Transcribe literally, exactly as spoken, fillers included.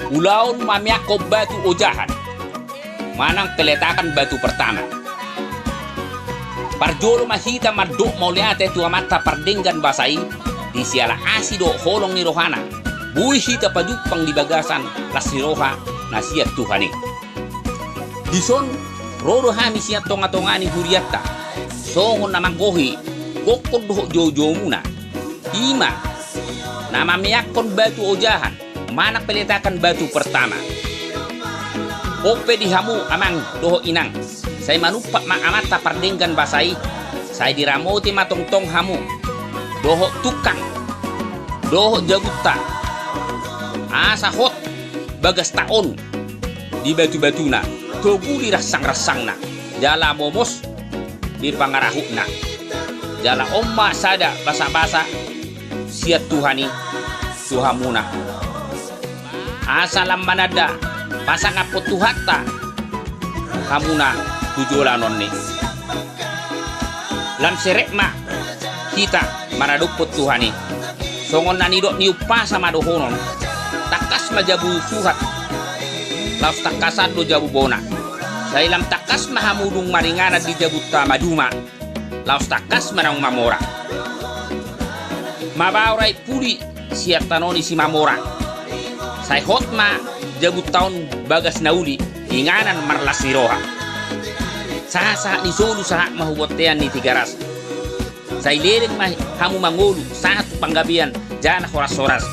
Ulaon mameakkon batu ojahan manang peletakan batu pertama. Parjolo ma hita mandok mauliate tu Amanta pardenggan basa i, di siala asi dohot holong ni rohana, boi hita pajumpang di bagasan las ni roha na sian Tuhan i. Dison ro do hami sian tongatonga ni hurianta, songon na manggohi gokkon dohot joujoumuna, i ma na mameakkon batu ojahan manang peletakan batu pertama. On pe di hamu amang dohot inang, sai manumpak ma Amanta pardenggan basa i, sai diramoti ma tongtong hamu dohot tungkang dohot jabunta, asa hot bagasta on di batubatuna, togu di rangsangranggangna, jala momos di pangarahutna. Jala on ma sada basabasa sian Tuhan i tu hamuna, asa lam mananda pasangaphon Tuhanta hamuna tu joloan on i. Lam serep ma hita maradophon Tuhan i. Songon na nidok ni umpasa ma dohonon: Tangkas ma jabu suhat, laos tangkasan do jabu bona. Sai lam tangkas ma hamu dung maringanan di jabunta maduma, laos tangkas ma naung mamora. Mabaor aek puli sian tano ni Simamora. Sai hot ma jabunta on bagas na uli, inganan marlas ni roha. Sahatsahat ni solu sahat ma hu bontean ni Tigaras. Sai leleng ma hamu mangolu sahat tu panggabean jala horashoras.